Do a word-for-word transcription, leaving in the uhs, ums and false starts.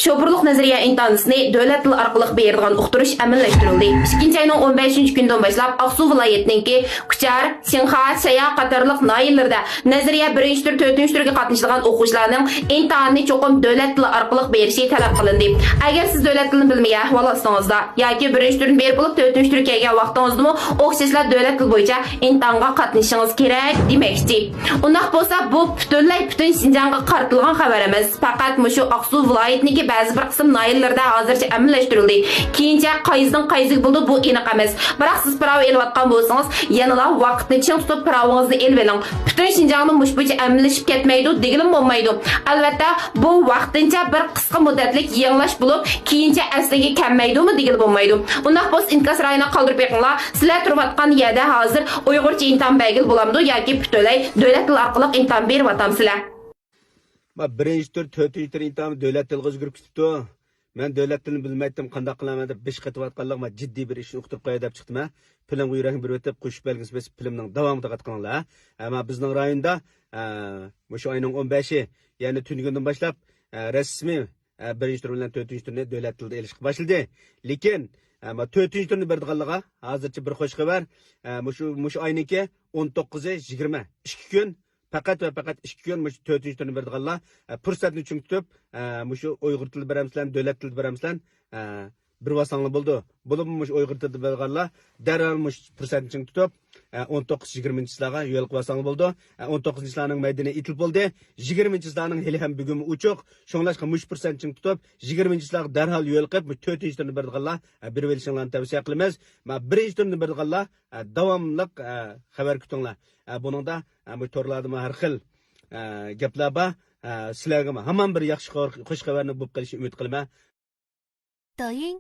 شوپۇرلۇق نەزەرىيە ئىمتىھانىنى دۆلەت تىلى ئارقىلىق بېرىدىغان ئۇقتۇرۇش ئەمەلىيلەشتۈرۈلدى. ئىككىنچى ئاينىڭ ئون بەشىنچى كۈنىدىن باشلاپ ئاقسۇ ۋىلايىتىنىڭكى كۇچار، شىنخا، شايا قاتارلىق ناھىيەلىرىدە نەزەرىيە بىرىنچى تۈر، تۆتىنچى تۈرگە قاتنىشىدىغان ئوقۇغۇچىلارنىڭ ئىمتىھاننى چوقۇم دۆلەت تىلى ئارقىلىق بېرىشى تەلەپ قىلىندى. ئەگەر سىز دۆلەت تىلىنى بىلمىگەن ئەھۋال ئاستىڭىزدا ياكى بىرىنچى تۈرنى بېرىپ بولۇپ تۆتىنچى تۈرگە كەلگەن ۋاقتىڭىزدىمۇ ئوخشاشلا دۆلەت تىلى بويىچە ئىمتىھانغا قاتنىشىشىڭىز كېرەك دېمەكچى. ئۇنداق بولسا بۇ پۈتۈنلەي پۈتۈن شىنجاڭغا قارىتىلغان خەۋەر ئەمەس. پەقەت مۇشۇ ئاقسۇ ۋىلايىتىنىڭكى بەزى بىر قىسىم ناھىيەلىرىدە ھازىرچە ئەمەلىيلەشتۈرۈلدى. كېيىنچە قايسىدىن قايسىغا بولىدۇ، بۇ ئېنىق ئەمەس. بىراق سىز پىراۋا ئېلىۋاتقان بولسىڭىز، يەنىلا ۋاقىتنى چىڭ تۇتۇپ پىراۋىڭىزنى ئېلىۋېلىڭ. پۈتۈن شىنجاڭنى مۇشۇ بويىچە ئەمەلىيلىشىپ كەتمەيدۇ دېگىلىمۇ بولمايدۇ. ئەلۋەتتە، بۇ ۋاقتىنچە بىر قىسقا مۇددەتلىك يېڭىلاش بولۇپ، كېيىنچە ئەسلىگە كەلمەيدۇمۇ دېگىلى بولمايدۇ. ئۇنداق بولسا ئىنكاس رايىنى قالدۇرۇپ بېقىڭلار. سىلەر تۇرۇۋاتقان يەردە ھازىر ئۇيغۇرچە ئىمتىھان بەرگىلى بولامدۇ ياكى پۈتۈنلەي دۆلەت تىلى ئارقىلىق ئىمتىھان بېرىۋاتامسىلەر؟ ما بىرىنچى تۈر، تۆتىنچى تۈر ئىمتىھانى دۆلەت تىلىغا ئۆزگىرىپ كېتىپتۇ. مەن دۆلەت تىلىنى بىلمەيتتىم، قانداق قىلىمەن دەپ بېشى قېتىۋاتقانلىق، ما جىددىي بىر ئىشنى ئۇقتۇرۇپ قوياي دەپ چىقتىم ھە. پىلىمغا يۈرەكنى بېرىۋېتىپ، قوشۇپ بەلگىسى بېسىپ، پىلىمنىڭ داۋامىغا دىققەت قىلىڭلار ھە. ئەمما بىزنىڭ رايوندا، ئە، مۇشۇ ئاينىڭ ئون بەشى، يەنى تۈنۈگۈندىن باشلاپ، ئە، رەسمىي، ئە، بىرىنچى تۈر بىلەن تۆتىنچى تۈرنى دۆلەت تىلىدا ئېلىشقا باشلىدى. لېكىن، ئە، ما تۆتىنچى تۈرنى بېرىدىغانلارغا ھازىرچە بىر خوش خەۋەر. ئە، مۇشۇ، مۇشۇ ئاينىڭكى ئون توققۇزى، يىگىرمە، ئىككى كۈن، پەقەت ۋە پەقەت ئىككى كۈن مۇشۇ تۆتىنچى تۈرنى بېرىدىغانلار، ئە، پۇرسەتنى چىڭ تۇتۇپ، ئە، مۇشۇ ئۇيغۇر تىلىدا بېرەمسىلەر، دۆلەت تىلىدا بېرەمسىلەر، ئە، بېرىۋالساڭلار بولىدۇ. بولۇپمۇ مۇشۇ ئۇيغۇر تىلىدا بېرىدىغانلار دەرھال مۇشۇ پۇرسەتنى چىڭ تۇتۇپ، ئە، ئون توققۇز، يىگىرمىنچى چىسلاغا يۆلىقىۋالساڭلار بولىدۇ. ئە، ئون توققۇزىنچى چىسلانىڭ مەيدىنى ئېتىلىپ بولدى. يىگىرمىنچى چىسلانىڭ ھېلىھەم بۈگۈنمۇ ئوچۇق. شۇڭلاشقا مۇشۇ پۇرسەتنى چىڭ تۇتۇپ، يىگىرمىنچى چىسلاغا دەرھال يۆلىقىپ، مۇشۇ تۆتىنچى تۈرنى بېرىدىغانلار، ئە، بېرىۋېلىشىڭلارنى تەۋسىيە قىلىمىز. ما بىرىنچى تۈرنى بېرىدىغانلار، ئە، داۋاملىق، ئە، خەۋەر كۈتۈڭلار. ئە، بۇنىڭدا، ئە، بۇ تورلاردىمۇ ھەر خىل، ئە، گەپلەر بار. ئە، سىلەرگىمۇ ھامان بىر ياخشى خەۋەر، خوش خەۋەرنى بولۇپ قېلىشىنى ئۈمىد قىلىمەن. 抖音